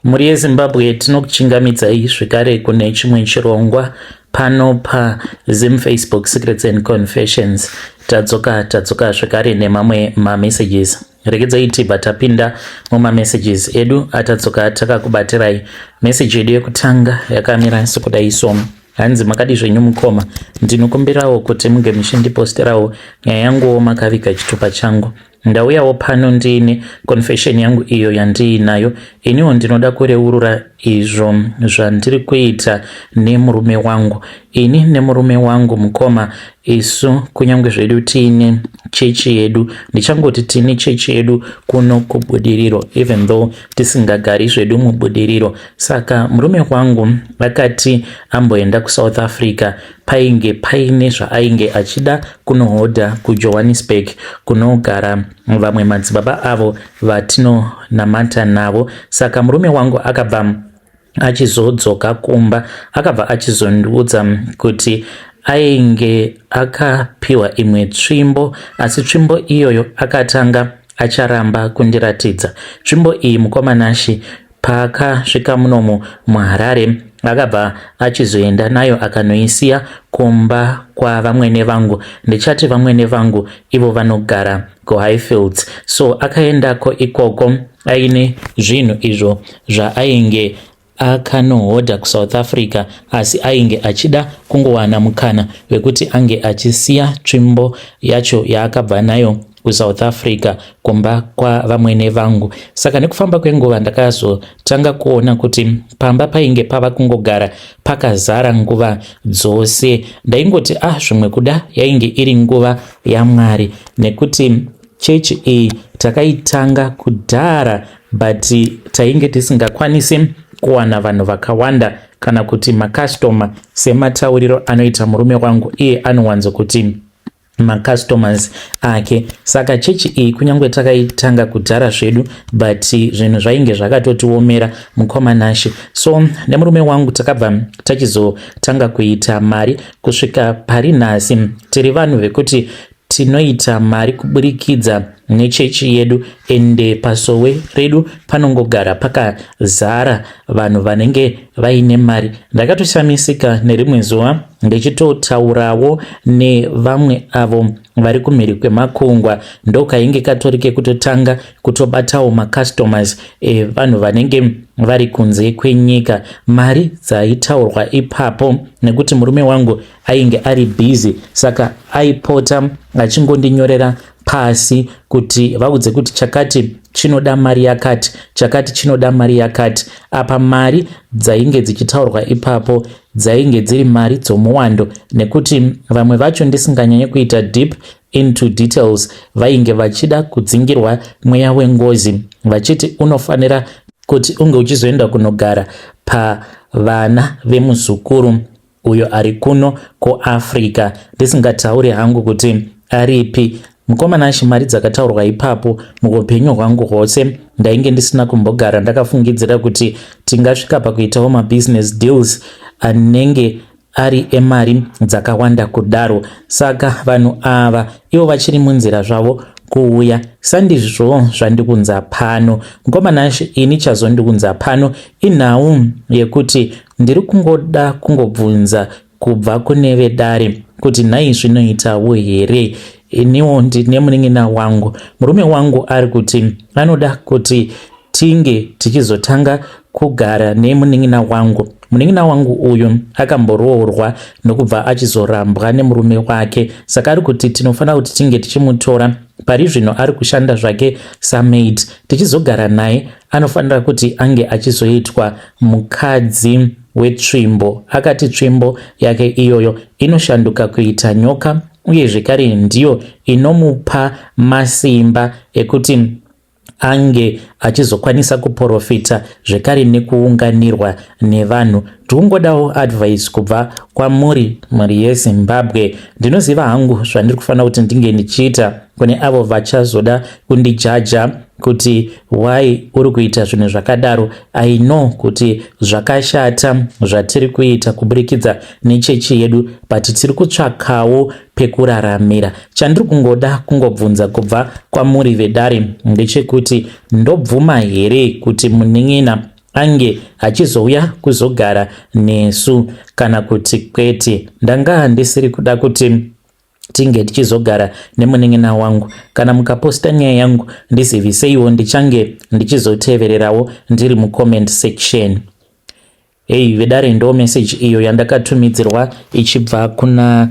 Mhuri yeZimbabwe, tinokuchingamidzai zvekare kune chimwe chirongwa pano paZim Facebook Secrets and Confessions. Tadzoka tadzoka zvekare nemamwe mamessages. Regedzai tibva tapinda mumamessages edu atadzoka takakubatirai. Message yedu yekutanga yakamira sekudai so. Hanzi makadi zvenyu mukoma, ndinokumbirawo kuti munge muchindiposterawo nyaya yanguwo makaviga chitupa changu. Ndauyawo pano ndiine confession yangu iyo yandiinayo. Iniwo ndinoda kureurura izvo zvandiri kuita nemurume wangu. Ini nemurume wangu mukoma, isu kunyange zvedu tiine chechi yedu, ndichangoti tine chechi yedu kuno kuBudiriro, even though tisingagari zvedu muBudiriro. Saka murume wangu akati amboenda kuSouth Africa, painge paine zvaainge achida kunohodha kuJohannesburg kunogara vamwe madzibaba avo vatinonamata navo. Saka murume wangu akabva achizodzoka kumba, akabva achizondiudza kuti ainge akapiwa imwe tsvimbo, asi tsvimbo iyoyo akatanga acharamba kundiratidza. Tsvimbo iyi, mukoma Nashi, paakasvika munomu muHarare akabva achizoenda nayo akanoisiya kumba kwavamwene vangu. Ndichati vamwene vangu, ivo vanogara kuHighfields. So akaendako ikoko aine zvinhu izvo zvaainge akanohodha kuSouth Africa, asi ainge achida kungowana mukana wekuti ange achisiya tsvimbo yacho yaakabva nayo kuSouth Africa kumba kwavamwene vangu. Saka nekufamba kwenguva ndakazotanga kuona kuti pamba painge pava kungogara pakazara nguva dzose. Ndaingoti ah, zvimwe kuda yainge iri nguva yaMwari, nekuti chechi iyi takaitanga kudhara, but tainge tisingakwanisi kuwana vanhu vakawanda kana kuti makastoma, sematauriro anoita murume wangu, iye anowanzo kuti macustomers ake. Saka chechi iyi kunyange takaitanga kudhara zvedu, but zvinhu zvainge zvakatotiomera, mukoma Nashe. So nemurume wangu takabva tachizotanga kuita mari. Kusvika pari nhasi tiri vanhu vekuti tinoita mari kuburikidza nechechi yedu, ende pasowe redu panongogara pakazara vanhu vanenge vaine mari. Ndakatoshamisika nerimwe zuva ndichitotaurawo nevamwe avo vari kumhiri kwemakungwa, ndokainge katori kekutotanga kutobatawo macustomers evanhu vanenge vari kunze kwenyika. Mari dzaitaurwa ipapo, nekuti murume wangu ainge ari busy, saka aipota achingondinyorera pasi kuti vaudze kuti chakati chinoda mari yakati, chakati chinoda mari yakati. Apa mari dzainge dzichitaurwa ipapo dzainge dziri mari dzomuwando, nekuti vamwe vacho, ndisinganyanye kuita deep into details, vainge vachida kudzingirwa mweya wengozi, vachiti unofanira kuti unge uchizoenda kunogara pavana vemuzukuru uyo ari kuno kuAfrica, ndisingatauri hangu kuti aripi. Mukoma Nashi, mari dzakataurwa ipapo, muupenyu hwangu hwose ndainge ndisina kumbogara ndakafungidzira kuti tingasvika pakuitawo mabusiness deals anenge ari emari dzakawanda kudaro. Saka vanhu ava ivo vachiri munzira zvavo kuuya. Sandizvo zvandikunza pano, mukoma Nashi. Ini chazondiunza pano inhau yekuti ndiri kungoda kungobvunza kubva kune vedare kuti nhai, zvinoitawo here? Iniwo ndine munin'ina wangu. Murume wangu ari kuti anoda kuti tinge tichizotanga kugara nemunin'ina wangu. Munin'ina wangu uyu akamboroorwa nokubva achizorambwa nemurume wake, saka ari kuti tinofanira kuti tinge tichimutora. Pari zvino ari kushanda zvake samaid. Tichizogara naye, anofanira kuti ange achizoitwa mukadzi wetsvimbo. Akati tsvimbo yake iyoyo inoshanduka kuita nyoka, uye zvekare ndiyo inomupa masimba ekuti ange achizokwanisa kuprofita zvekare nekuunganirwa nevanhu. Ndikungodawo advice kubva kwamuri, mhuri yeZimbabwe. Ndinoziva hangu zvandiri kufanira kuti ndinge ndichiita. Kune avo vachazoda kundijaja kuti why uri kuita zvinhu zvakadaro, I know kuti zvakashata zvatiri kuita kuburikidza nechechi yedu, but tiri kutsvakawo pekuraramira. Chandiri kungoda kungobvunza kubva kwamuri vedare ndechekuti ndobvuma here kuti munin'ina ange achizouya kuzogara nesu kana kuti kwete. Ndanga ndisiri kuda kuti tinge tichizogara nemunin'ina wangu. Kana mukaposta nyaya yangu ndiziviseiwo, ndichange ndichizotevererawo ndiri mucomment section. Hey vedare, ndo message iyo yandakatumidzirwa ichibva kuna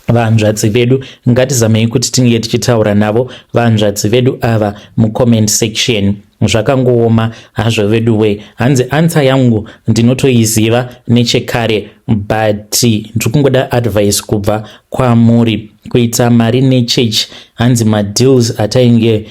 vanzvadzi vedu. Ngatizamei kuti tinge tichitaura navo vanzvadzi vedu ava mucomment section. Zvakangooma hazvo vedu we. Hanzi answer yangu ndinotoiziva nechekare, but ndiri kungoda advice kubva kwamuri. Kuita mari nechurch, hanzi madeals atainge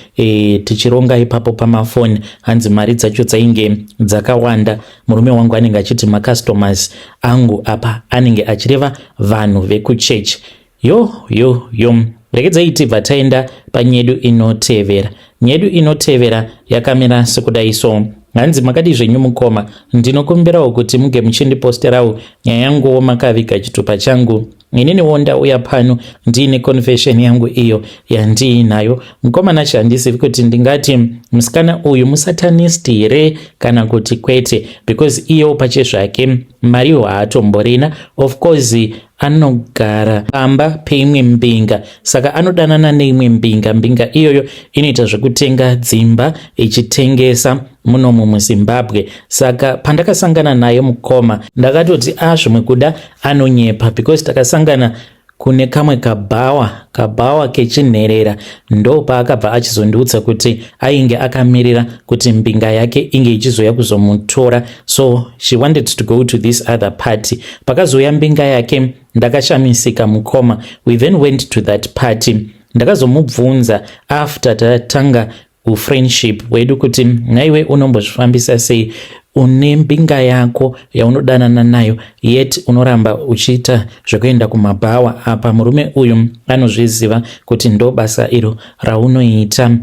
tichironga ipapo pamafoni, hanzi mari dzacho dzainge dzakawanda. Murume wangu anenge achiti macustomers angu, apa anenge achireva vanhu vekuchechi. Yo yo yo, regedzai tibva taenda panyedu inotevera. Nyedu inotevera yakamira sekudai so. Hanzi, "Makadi zvenyu mukoma? Ndinokumbirawo kuti muge muchindiposterawo nyaya yanguwo makaviga chitupa changu. Ininiwo ndauya pano ndiine confession yangu iyo yandiinayo. Mukomana, chandizivi kuti ndingati musikana uyu musatanist here kana kuti kwete, because iyewo pachezvake mariwo haatomborina. Of course anogara pamba peimwe mbinga, saka anodanana neimwe mbinga. Mbinga iyoyo inoita zvekutenga dzimba ichitengesa munomu muZimbabwe. Saka pandakasangana naye mukoma, ndakatoti a zvimwe kuda anonyepa, because takasangana kune kamwe kabhawa kechinherera. Ndo paakabva achizondiudza kuti ainge akamirira kuti mbinga yake inge ichizoya kuzomutora, so she wanted to go to this other party. Pakazouya mbinga yake ndakashamisika mukoma. We then went to that party. Ndakazomubvunza after tatanga ufriendship hwedu kuti, 'Nhaiwe, unombozvifambisa sei? Une mbinga yako yaunodanana nayo, yet unoramba uchiita zvekuenda kumabhawa. Apa murume uyu anozviziva kuti ndo basa iro raunoita.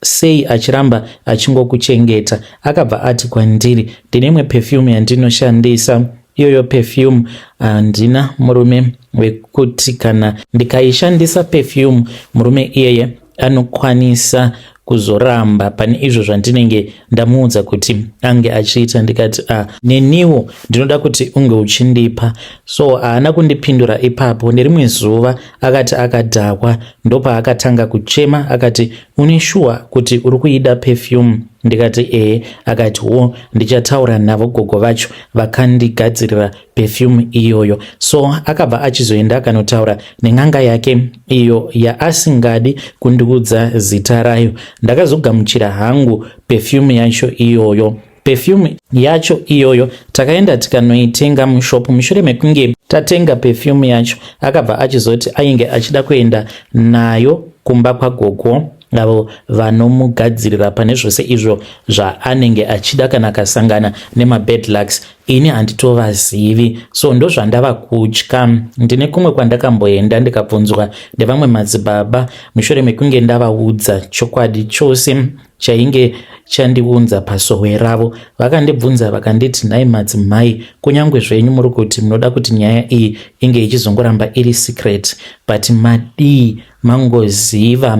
Sei achiramba achingokuchengeta?' Akabva ati kwandiri, 'Ndine imwe perfume yandinoshandisa. Iyoyo perfume handina murume wekuti kana ndikaishandisa perfume, murume iyeye anokwanisa kuzoramba pane izvo zvandinenge ndamuudza kuti ange achiita.' Ndikati, 'A, neniwo ndinoda kuti unge uchindipa.' So haana kundipindura ipapo. Nerimwe zuva akati akadhakwa, ndopaakatanga kuchema. Akati, 'Une shuwa kuti uri kuida perfume?' Ndikati, 'Ehe.' Akati, 'Wo, ndichataura navo gogo vacho vakandigadzirira perfume iyoyo.' So akabva achizoenda akanotaura nen'anga yake iyo yaasingadi kundiudza zita rayo. Ndakazogamuchira hangu perfume yacho iyoyo. Perfume yacho iyoyo takaenda tikanoitenga mushopu. Mushure mekunge tatenga perfume yacho, akabva achizoti ainge achida kuenda nayo kumba kwagogo avo vanomugadzirira pane zvose izvo zvaanenge achida kana akasangana nemabad lucks. Ini handitovazivi, so ndozvandava kutya. Ndine kumwe kwandakamboenda ndikabvunzwa nevamwe madzibaba. Mushure mekunge ndavaudza chokwadi chose chainge chandiunza pasowe ravo, vakandibvunza vakanditi, 'Nhai madzimai, kunyange zvenyu muri kuti munoda kuti nyaya iyi inge ichizongoramba iri secret, but madii mangoziva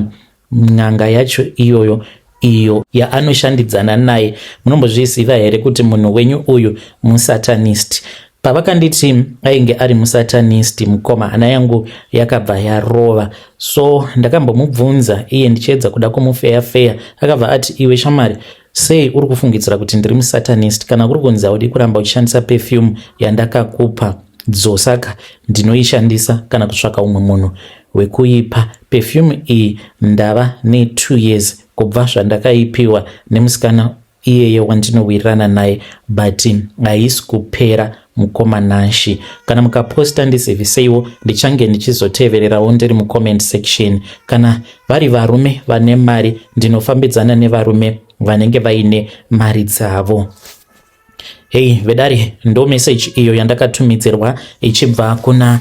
n'anga yacho iyoyo iyo yaanoshandidzana naye? Munombozviziva here kuti munhu wenyu uyu musatanist?' Pavakanditi ainge ari musatanist mukoma, hana yangu yakabva yarova. So ndakambomubvunza iye ndichiedza kuda kumufeya feya. Akabva ati, 'Iwe shamwari, sei uri kufungidzira kuti ndiri musatanist? Kana kuri kunzi haudi kuramba uchishandisa perfume yandakakupa, dzosaka ndinoishandisa kana kutsvaka umwe munhu wekuipa. Perfume iyi ndava ne2 years kubva zvandakaipiwa nemusikana iyeye wandinowirirana naye, but haisi kupera. Mukoma Nashi, kana mukaposta ndiziviseiwo, ndichange ndichizotevererawo ndiri mucomment section. Kana vari varume vane mari, ndinofambidzana nevarume vanenge vaine mari dzavo." Hei vedare, ndo message iyo yandakatumidzirwa ichibva kuna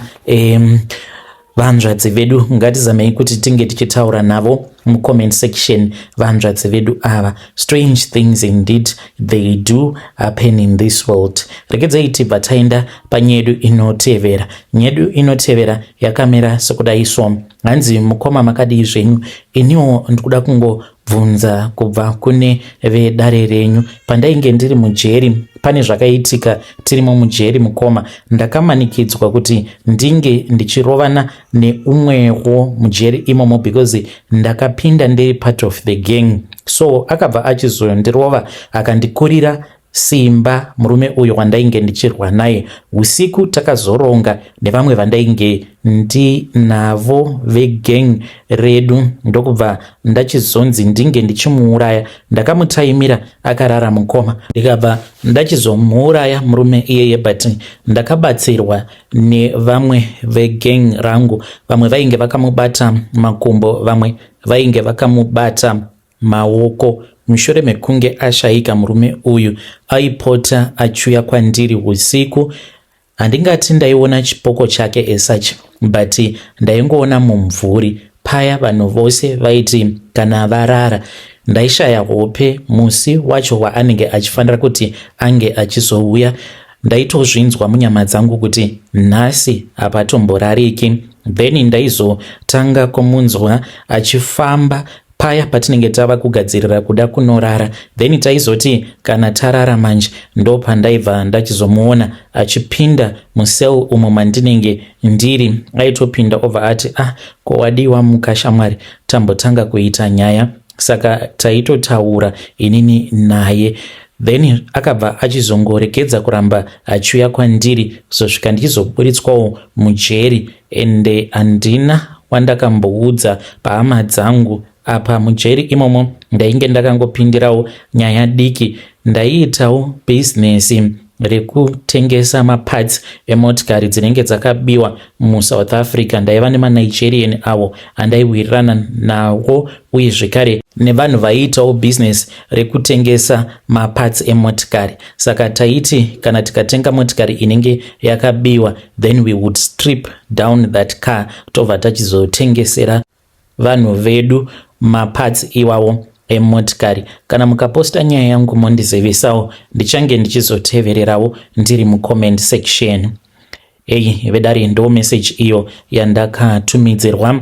Vanzvadzi vedu, ngatizamei kuti tinge tichitaura navo mucomment section. Vanzvadzi vedu ava, strange things indeed, they do happen in this world. Regedzai tibva taenda panyedu inotevera. Nyedu inotevera yakamira sekudai so. Hanzi, "Mukoma, makadii zvenyu? Iniwo ndikuda kungobvunza kubva kune vedare renyu. Pandainge ndiri mujeri, pane zvakaitika tirimo mujeri. Mukoma, ndakamanikidzwa kuti ndinge ndichirovana neumwewo mujeri imomo because ndakapinda ndiri part of the gang. So akabva achizondirova, akandikurira simba murume uyo wandainge ndichirwa naye. Usiku takazoronga nevamwe vandainge ndinavo vegang redu, ndokubva ndachizonzi ndinge ndichimuuraya. Ndakamutaimira akarara, mukoma, ndikabva ndachizomuuraya murume iyeye, but ndakabatsirwa nevamwe vegang rangu. Vamwe vainge vakamubata makumbo, vamwe vainge vakamubata maoko. Mushure mekunge ashayika murume uyu, aipota achiuya kwandiri usiku. Handingati ndaiona chipoko chake as such, but ndaingoona mumvuri paya. Vanhu vose vaiti kana varara, ndaishaya hope. Musi wacho waanenge achifanira kuti ange achizouya, ndaitozvinzwa munyama dzangu kuti nhasi hapatomborariki. Then ndaizotanga kumunzwa achifamba paya patinenge tava kugadzirira kuda kunorara. Then taizoti kana tarara manje, ndo pandaibva ndachizomuona achipinda mucell umo mandinenge ndiri. Aitopinda obva ati, 'Ah, ko wadiwa muka shamwari, tambotanga kuita nyaya.' Saka taitotaura inini naye. Then akabva achizongoregedza kuramba achiuya kwandiri kuzosvika ndichizoburitswawo mujeri, ende handina wandakamboudza pahama dzangu. Apa mujeri imomo ndainge ndakangopindirawo nyaya diki. Ndaiitawo bhizinesi rekutengesa maparts emotikari dzinenge dzakabiwa muSouth Africa. Ndaiva nemaNigerian avo andaiwirirana nawo, uye zvekare nevanhu vaiitawo bhizinesi rekutengesa maparts emotikari. Saka taiti kana tikatenga motikari inenge yakabiwa, then we would strip down that car, tobva tachizotengesera vanhu vedu maparts iwawo emotikari. Kana mukaposta nyaya yangu, mondizivisawo, ndichange ndichizotevererawo ndiri mucomment section." Ei vedare, ndo message iyo yandakatumidzirwa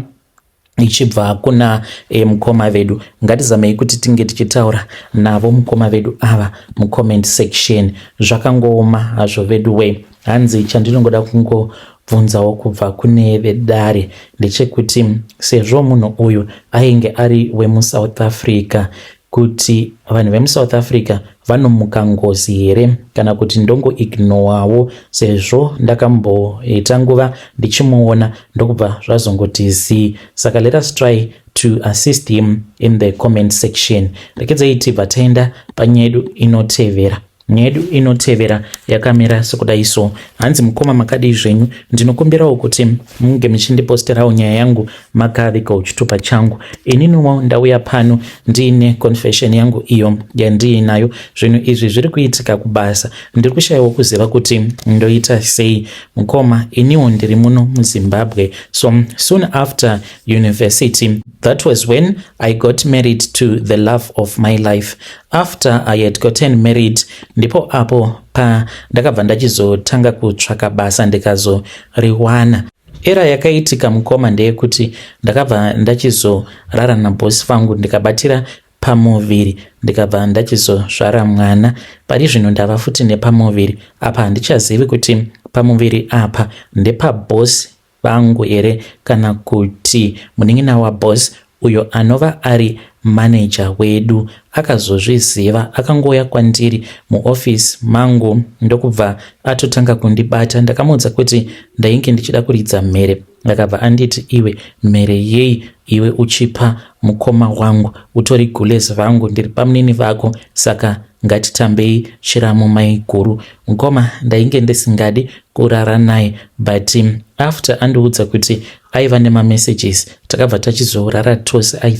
ichibva kuna mukoma vedu. Ngatizamei kuti tinge tichitaura navo mukoma vedu ava mucomment section. Zvakangooma hazvo vedu we. Hanzi, "Chandinongoda kungobvunzawo kubva kune vedare ndechekuti sezvo munhu uyu ainge ari wemuSouth Africa, kuti vanhu vemuSouth Africa vanomuka ngozi here, kana kuti ndongoignowawo, sezvo ndakamboita nguva ndichimuona, ndokubva zvazongoti zii. Saka let us try to assist him in the comment section." Rekedzai tibva taenda panyedu inotevera. Nyaya yedu inotevera yakamira sekudai so. Hanzi, "Mukoma, makadii zvenyu? Ndinokumbirawo kuti munge muchindiposterawo nyaya yangu makavigawo chitupa changu. Ininiwo ndauya pano ndiine confession yangu iyo yandiinayo. Zvinhu izvi zviri kuitika kubasa, ndiri kushayiwa kuziva kuti ndoita sei. Mukoma, iniwo ndiri muno muZimbabwe. So soon after university, that was when I got married to the love of my life. After I had gotten married, ndipo apo pandakabva ndachizotanga kutsvaka basa, ndikazoriwana. Error yakaitika, mukoma, ndeyekuti ndakabva ndachizorara nabhosi vangu, ndikabatira pamuviri, ndikabva ndachizozvara mwana. Pari zvino ndava futi nepamuviri apa. Handichazivi kuti pamuviri apa ndepabhosi vangu here kana kuti munin'ina wabhosi uyo anova ari maneja wedu. Akazozviziva, akangouya kwandiri muofisi mangu, ndokubva atotanga kundibata. Ndakamuudza kuti ndainge ndichida kuridza mhere. Akabva anditi, 'Iwe, mhere yei iwe uchipa mukoma wangu? Utori gulezi vangu, ndiri pamunini vako, saka ngatitambei chiramu maiguru.' Mukoma, ndainge ndisingadi kurara naye, but after andiudza kuti aiva nemamessages, takabva tachizorara tose. I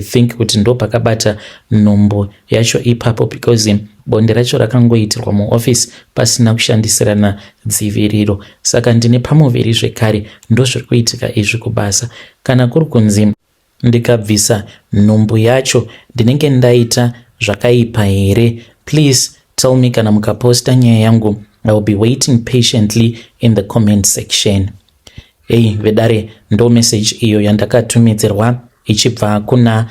think kuti ndo pakabata nhumbu yacho ipapo, because Bonde racho rakangoitirwa muoffice pasina kushandisirana dziviriro. Saka ndine pamuviri zvekare, ndozviri kuitika izvi kubasa. Kana kuri kunzi ndikabvisa nhumbu yacho ndinenge ndaita zvakaipa here? Please tell me kana mukaposta nyaya yangu. I will be waiting patiently in the comment section. Hey, vedare, ndo message iyo yandakatumidzirwa ichibva kuna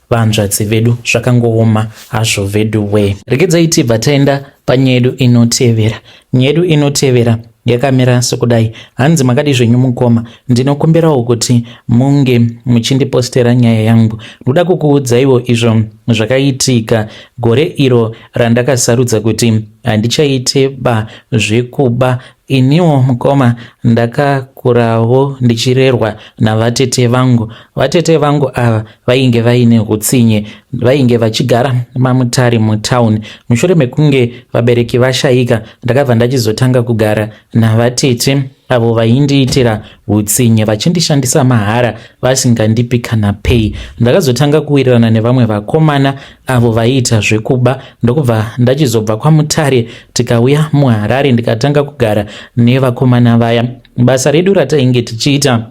vanzvadzi vedu. Zvakangooma hazvo vedu we. Regedzai tibva taenda panyaya yedu inotevera. Nyaya yedu inotevera yakamira sekudai. Hanzi, makadi zvenyu mukoma? Ndinokumbirawo kuti munge muchindipostera nyaya yangu. Ndoda kukuudzaiwo izvo zvakaitika gore iro randakasarudza kuti handichaite ba zvekuba. Iniwo mukoma, ndakakurawo ndichirerwa navatete vangu. Vatete vangu ava vainge vaine utsinye. Vainge vachigara maMutare mutown. Mushure mekunge vabereki vashayika, ndakabva ndachizotanga kugara navatete avo vaindiitira utsinye, vachindishandisa mahara, vasingandipi kana pay. Ndakazotanga kuwirirana nevamwe vakomana avo vaiita zvekuba, ndokubva ndachizobva kwaMutare tikauya muHarare, ndikatanga kugara nevakomana vaya. Basa redu ratainge tichiita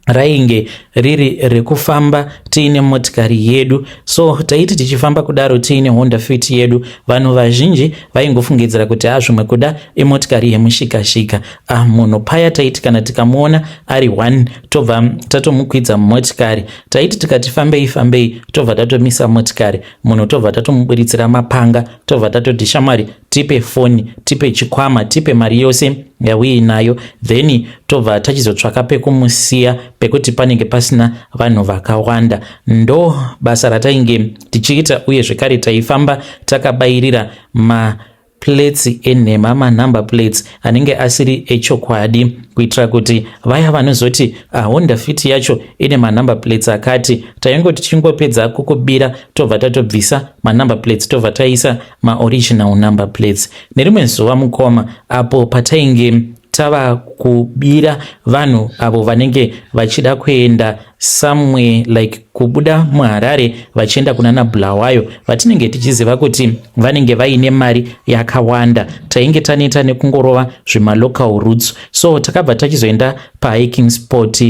rainge riri rekufamba tiine motikari yedu. So taiti tichifamba kudaro tiine Honda Fit yedu, vanhu vazhinji vaingofungidzira kuti ha, zvimwe kuda imotikari yemushikashika. Ah, munhu paya taiti kana tikamuona ari one, tobva tatomukwidza mumotikari. Taiti tikati fambei fambei, tobva tatomisa motikari, munhu tobva tatomuburitsira mapanga, tobva tatoti, "Shamwari, tipe foni, tipe chikwama, tipe mari yose yauinayo." Then tobva tachizotsvaka pekumusiya pekuti panenge pasina vanhu vakawanda. Ndo basa ratainge tichiita. Uye zvekare taifamba takabayirira ma plates enhema, manumber plates anenge asiri echokwadi, kuitira kuti vaya vanozoti, "Honda Fit yacho ine manumber plates akati," taingoti tichingopedza kukubira, tobva tatobvisa manumber plates, tobva taisa maoriginal number plates. Nerimwe zuva mukoma, apo patainge tava kubira vanhu avo vanenge vachida kuenda somewhere, like kubuda muHarare vachienda kuna naBulawayo, vatinenge tichiziva kuti vanenge vaine mari yakawanda, tainge taneta nekungorova zvimalocal routes. So takabva tachizoenda pahiking spot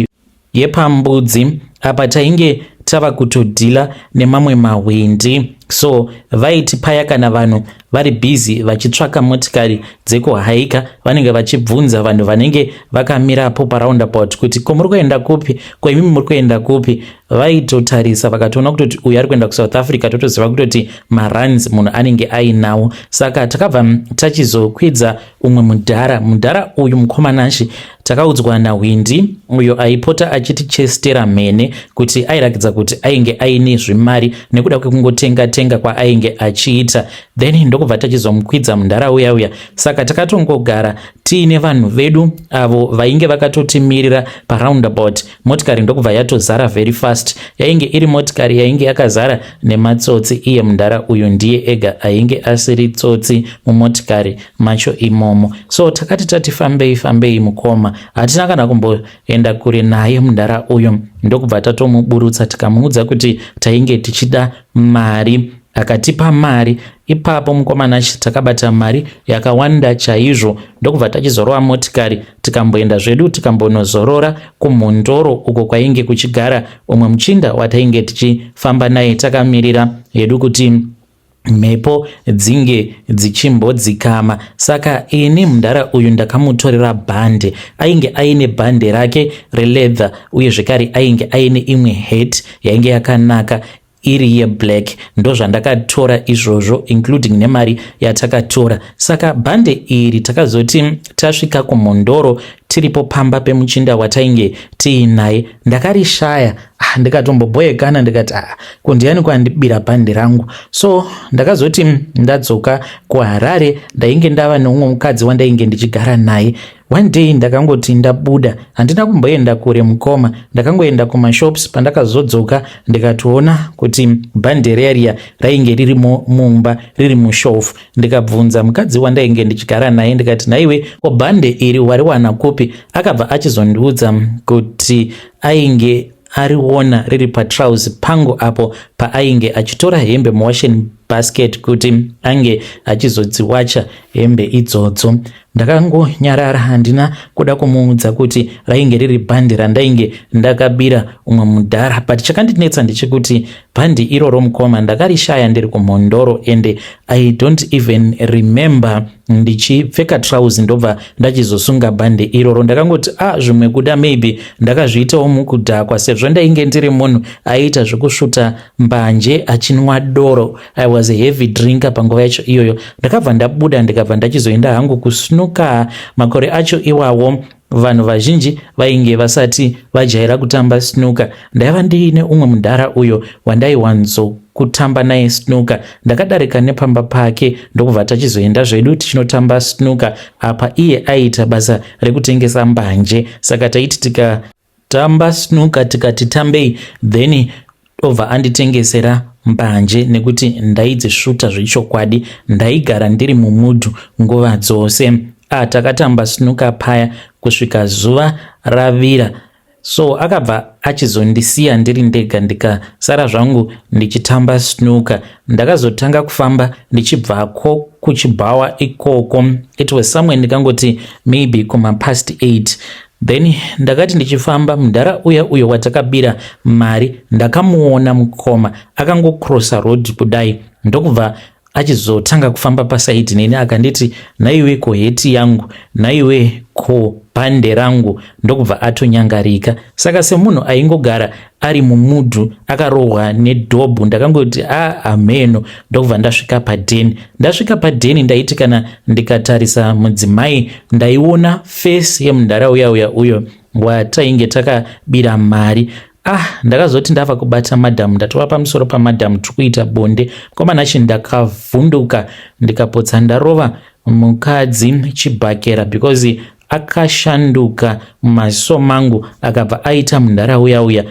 yepaMbudzi. Apa tainge tava kutodhila nemamwe mahwindi. So vaiti paya kana vanhu vari busy vachitsvaka motikari dzekuhaika, vanenge vachibvunza vanhu vanenge vakamirapo paroundabout kuti, "Ko muri kuenda kupi? Ko imimi muri kuenda kupi?" Vaitotarisa, vakatoona kutoti uyu ari kuenda kuSouth Africa, totoziva kutoti marands munhu anenge ainawo. Saka takabva tachizokwidza umwe mudhara. Mudhara uyu, mukomanashi, takaudzwa nahwindi uyo aipota achitichestera mhene kuti airakidza kuti ainge aine zvimari nekuda kwekungotenga tenga kwaainge achiita. Then ndokubva tachizomukwidza mudhara uya uya. Saka takatongogara tiine vanhu vedu avo vainge vakatotimirira paroundabout. Motikari ndokubva yatozara very fast. Yainge iri motikari yainge yakazara nematsotsi. Iye mudhara uyu ndiye ega ainge asiri tsotsi mumotikari macho imomo. So takati tati fambei fambei mukoma, hatina kana kumboenda kure naye mudhara uyu, ndokubva tatomuburutsa, tikamuudza kuti tainge tichida mari. Akatipa mari ipapo mukomana. Takabata mari yakawanda chaizvo, ndokubva tachizorova motikari, tikamboenda zvedu, tikambonozorora kuMhondoro uko kwainge kuchigara umwe muchinda watainge tichifamba naye. Takamirira hedu kuti mhepo dzinge dzichimbodzikama. Saka ini mudhara uyu ndakamutorera bhande. Ainge aine bhande rake releather, uye zvekare ainge aine imwe hat yainge yakanaka iri yeblack. Ndo zvandakatora izvozvo, including nemari yatakatora. Saka bhande iri, takazoti tasvika kuMhondoro, tiripo pamba pemuchinda watainge tiinaye, ndakarishaya. Ah, ndikatomboboyekana, ndikati, "Ah, kundiani kwandibira bhande rangu?" So ndakazoti ndadzoka kuHarare, ndainge ndava neumwe mukadzi wandainge ndichigara naye. One day ndakangoti ndabuda, handina kumboenda kure mukoma, ndakangoenda kumashops. Pandakazodzoka, ndikatoona kuti bhande riya rainge ririmo mumba, riri mushelf. Ndikabvunza mukadzi wandainge ndichigara naye, ndikati, "Naiwe, ko bhande iri wariwana kupi?" Akabva achizondiudza kuti ainge ariona riri patrausi pangu apo paainge achitora hembe muwashing. basket kuti ange achizodziwacha hembe idzodzo. Ndakangonyarara, handina kuda kumuudza kuti rainge riri bhandi randainge ndakabira umwe mudhara, but chakandinetsa ndechekuti bhandi iroro, mukoma, ndakarishaya ndiri kuMhondoro, ende I don't even remember ndichipfeka trouser ndobva ndachizosunga bhandi iroro. Ndakangoti, a ah, zvimwe kuda maybe ndakazviitawo mukudhakwa, sezvo ndainge ndiri munhu aiita zvekusvuta mbanje achinwa doro. I was a heavy drinker panguva yacho iyoyo. Ndakabva ndabuda, ndikabva ndachizoenda hangu kusnooker. Makore acho iwawo vanhu vazhinji vainge vasati vajaira kutamba snooker. Ndaiva ndiine umwe mudhara uyo wandaiwanzo kutamba naye snooker. Ndakadarika nepamba pake, ndokubva tachizoenda zvedu tichinotamba snooker. Apa iye aiita basa rekutengesa mbanje, saka taiti tikatamba snooker, tikati tambei, then obva anditengesera mbanje, nekuti ndaidzisvuta zvechokwadi. Ndaigara ndiri mumudhu nguva dzose. A, takatamba snooker paya kusvika zuva ravira. So akabva achizondisiya ndiri ndega, ndikasara zvangu ndichitamba snooker. Ndakazotanga kufamba ndichibvako kuchibhawa ikoko. It was somewhere, ndikangoti maybe kuma past 8. Then ndakati ndichifamba, mudhara uya uyo watakabira mari ndakamuona, mukoma, akangocrossa road kudai, ndokubva achizotanga kufamba paside neni. Akanditi, "Naiwe, ko hat yangu? Naiwe, ko bhande rangu?" Ndokubva atonyangarika. Saka semunhu aingogara ari mumudhu, akarohwa nedhobhu, ndakangoti, "A, hameno." Ndokubva ndasvika padheni. Ndasvika padheni, ndaiti kana ndikatarisa mudzimai, ndaiona face yemudhara uya uya uyo watainge takabira mari. Ah, ndakazoti ndava kubata madhamu, ndatova pamusoro pamadhamu, tiri kuita bonde komanachi, ndakavhunduka, ndikapotsa ndarova mukadzi chibhakera, because akashanduka mumaziso mangu, akabva aita mudhara uya uya.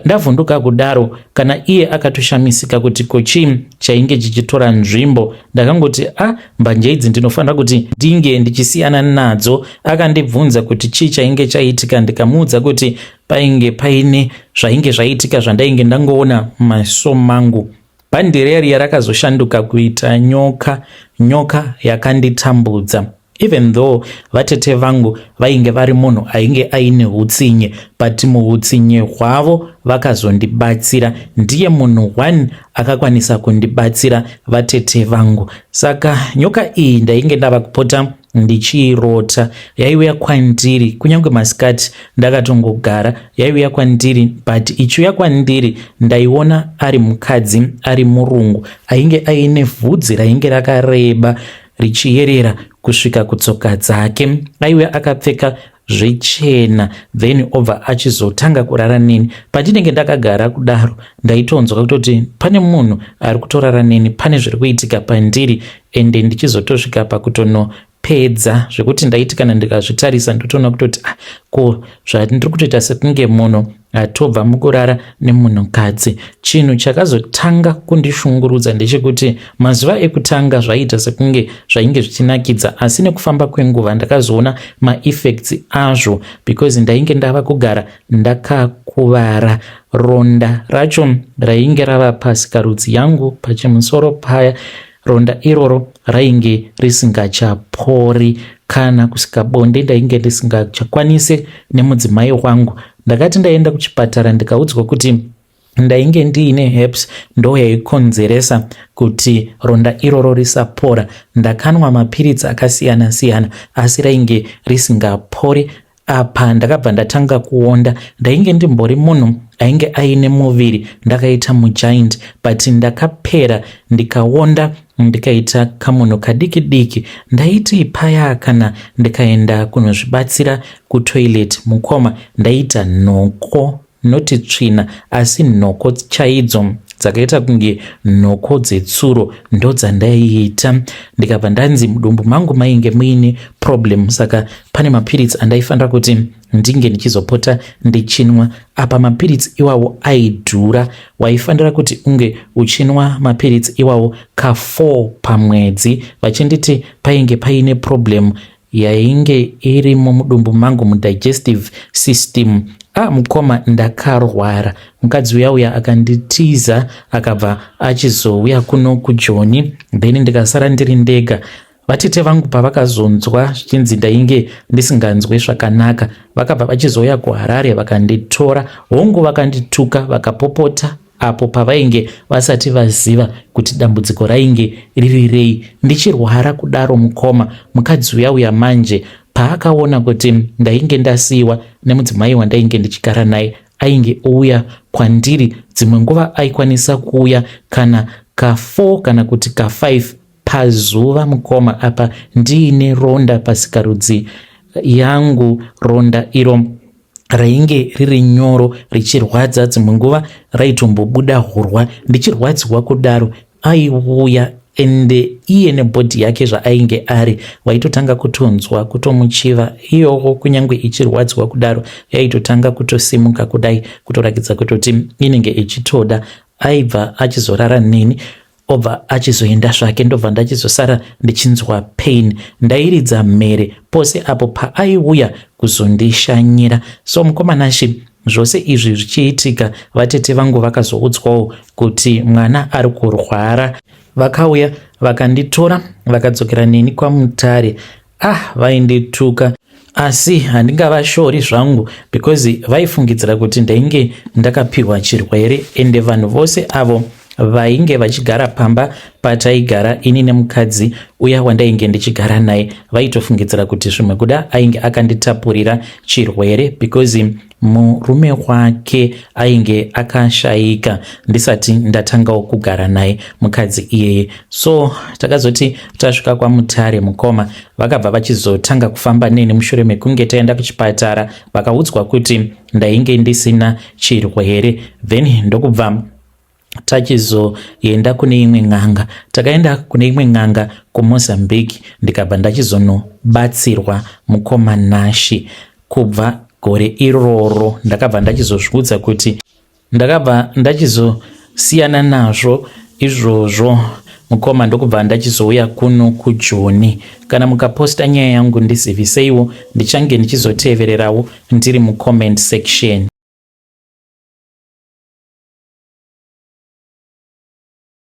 Ndavhunduka kudaro, kana iye akatoshamisika kuti ko chii chainge chichitora nzvimbo. Ndakangoti, "A, ah, mbanje idzi ndinofanira kuti ndinge ndichisiyana nadzo." Akandibvunza kuti chii chainge chaitika, ndikamuudza kuti painge paine zvainge zvaitika zvandainge ndangoona mumaziso mangu. Bhandi riya rakazoshanduka kuita nyoka, nyoka yakanditambudza. Even though vatete vangu vainge vari munhu ainge aine utsinye, but muutsinye hwavo vakazondibatsira. Ndiye munhu one akakwanisa kundibatsira, vatete vangu. Saka nyoka iyi ndainge ndava kupota ndichiirota. Yaiuya kwandiri kunyange masikati ndakatongogara, yaiuya kwandiri, but ichiuya kwandiri ndaiona ari mukadzi, ari murungu, ainge aine vhudzi rainge rakareba richiyerera kusvika kutsoka dzake. Aive akapfeka zvechena. Then obva achizotanga kurara neni. Pandinenge ndakagara kudaro, ndaitonzwa kutoti pane munhu ari kutorara neni, pane zviri kuitika pandiri, ende ndichizotosvika pakutonopedza, zvekuti ndaiti kana ndikazvitarisa, ndotoona kutoti, ah, ko zvandiri kutoita sekunge munhu atobva mukurara nemunhukadzi. Chinhu chakazotanga kundishungurudza ndechekuti mazuva ekutanga zvaiita sekunge zvainge zvichinakidza, asi nekufamba kwenguva ndakazoona maeffects azvo, because ndainge ndava kugara ndakakuvara. Ronda racho rainge rava pasikarudzi yangu pachimusoro paya. Ronda iroro rainge risingachapori. Kana kusvika bonde ndainge ndisingachakwanisi nemudzimai wangu. Ndakati ndaenda kuchipatara, ndikaudzwa kuti ndainge ndiine herpes, ndo yaikonzeresa kuti ronda iroro risapora. Ndakanwa mapiritsi akasiyana siyana, asi rainge risingapori. Apa ndakabva ndatanga kuonda. Ndainge ndimbori munhu ainge aine muviri, ndakaita mugiant, but ndakapera, ndikaonda, ndikaita kamunhu kadiki diki. Ndaiti paya kana ndikaenda kunozvibatsira kutoilet, mukoma, ndaita nhoko, noti tsvina, asi nhoko chaidzo dzakaita kunge nhoko dzetsuro ndo dzandaiita. Ndikabva ndanzi mudumbu mangu mainge muine problem, saka pane mapiritsi andaifanira kuti ndinge ndichizopota ndichinwa. Apa mapiritsi iwawo aidhura, waifanira kuti unge uchinwa mapiritsi iwawo ka4 pamwedzi. Vachinditi painge paine problem yainge irimo mudumbu mangu, mudigestive system. Ah mukoma, ndakarwara. Mukadzi uya uya akanditiza, akabva achizouya kuno kuJoni, then ndikasara ndiri ndega. Vatete vangu pavakazonzwa zvichinzi ndainge ndisinganzwe zvakanaka, vakabva vachizouya kuHarare vakanditora. Hongu, vakandituka, vakapopota apo pavainge vasati vaziva kuti dambudziko rainge riri rei. Ndichirwara kudaro mukoma, mukadzi uya uya manje paakaona kuti ndainge ndasiyiwa nemudzimai wandainge ndichigara naye, ainge ouya kwandiri. Dzimwe nguva aikwanisa kuuya kana ka4 kana kuti ka5 pazuva mukoma, apa ndiine ronda pasikarudzi yangu, ronda iro rainge riri nyoro richirwadza, dzimwe nguva raitombobuda hurwa. Ndichirwadziwa kudaro aiuya, ende iye nebody yake zvaainge ari, waitotanga kutonzwa kutomuchiva iyowo, kunyange ichirwadziwa kudaro yaitotanga kutosimuka kudai, kutorakidza kutoti inenge ichitoda. Aibva achizorara neni, obva achizoenda zvake, ndobva ndachizosara ndichinzwa pain. Ndairidza mhere pose apo paaiuya kuzondishanyira. So mukoma Nashe, zvose izvi zvichiitika, vatete vangu vakazoudzwawo kuti mwana ari kurwara. Vakauya vakanditora, vakadzokera neni kwaMutare. Ah, vaindituka, asi handingavashori zvangu because vaifungidzira kuti ndainge ndakapiwa chirwere. Ende vanhu vose avo vainge vachigara pamba pataigara ini nemukadzi uya wandainge ndichigara naye vaitofungidzira kuti zvimwe kuda ainge akanditapurira chirwere, because murume wake ainge akashayika ndisati ndatangawo kugara naye mukadzi iyeye. So takazoti tasvika kwaMutare mukoma, vakabva vachizotanga kufamba neni mushure mekunge taenda kuchipatara, vakaudzwa kuti ndainge ndisina chirwere. Then ndokubva tachizoenda kune imwe n'anga. Takaenda kune imwe n'anga kuMozambique, ndikabva ndachizonobatsirwa mukoma Nashe. Kubva gore iroro ndakabva ndachizozviudza kuti ndakabva ndachizosiyana nazvo izvozvo mukoma, ndokubva ndachizouya kuno kuJoni. Kana mukaposta nyaya yangu, ndiziviseiwo, ndichange ndichizotevererawo ndiri mucomment section.